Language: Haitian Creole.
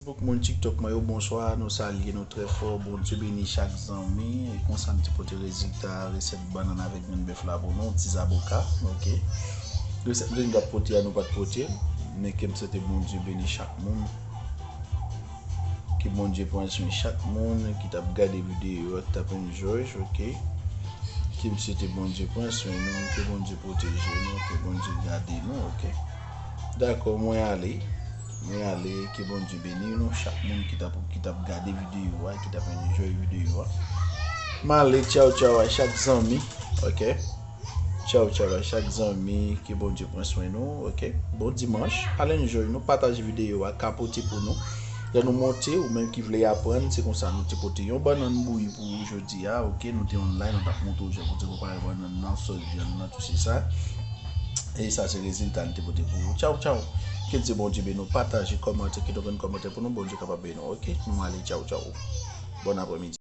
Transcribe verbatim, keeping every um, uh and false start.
Bouk moun TikTok mwen yo, bonswa, nou salye nou trè fò. Bondye beni chak zanmi. E konsa m te pote rezilta resèt bannann avèk grenn bèf la pou nou, ti zaboka, oke. Resèt m te di m t ap pote a, nou pa t pote l. Men ke m swete Bondye beni chak moun. Ke Bondye pran swen chak moun ki t ap gade videyo a, ki t ap enjoy, oke. Ke m swete Bondye pran swen nou, ke Bondye pwoteje nou, ke Bondye gade nou, oke. Dakò, mwen ale. Mwen ale, ke Bondye beni nou, chak moun ki t ap, ki t ap gade videyo a, ki t ap enjoy videyo a. M ale, tchaw, tchaw a chak zanmi, oke. Tchaw, tchaw a chak zanmi, ke Bondye pran swen nou, oke. Bon dimanch, al enjoy nou, pataje videyo a, kapote pou nou. Lè nou monte, ou menm ki vle aprann, se konsa nou te pote yon bannann bouyi pou ou jodi a, oke. Nou te online, nou t ap montre w jan pou te prepare bannann nan, sòs vyann nan, tou se sa. E sa se rezilta n te pote pou ou. Tchaw, tchaw. Ke Dye Bondye beni w. Pataje, kòmante, kite yon grenn kòmantè pou nou. Bondye kapab beni w, oke? Nou ale, tchaw, tchaw. Bon aprèmidi.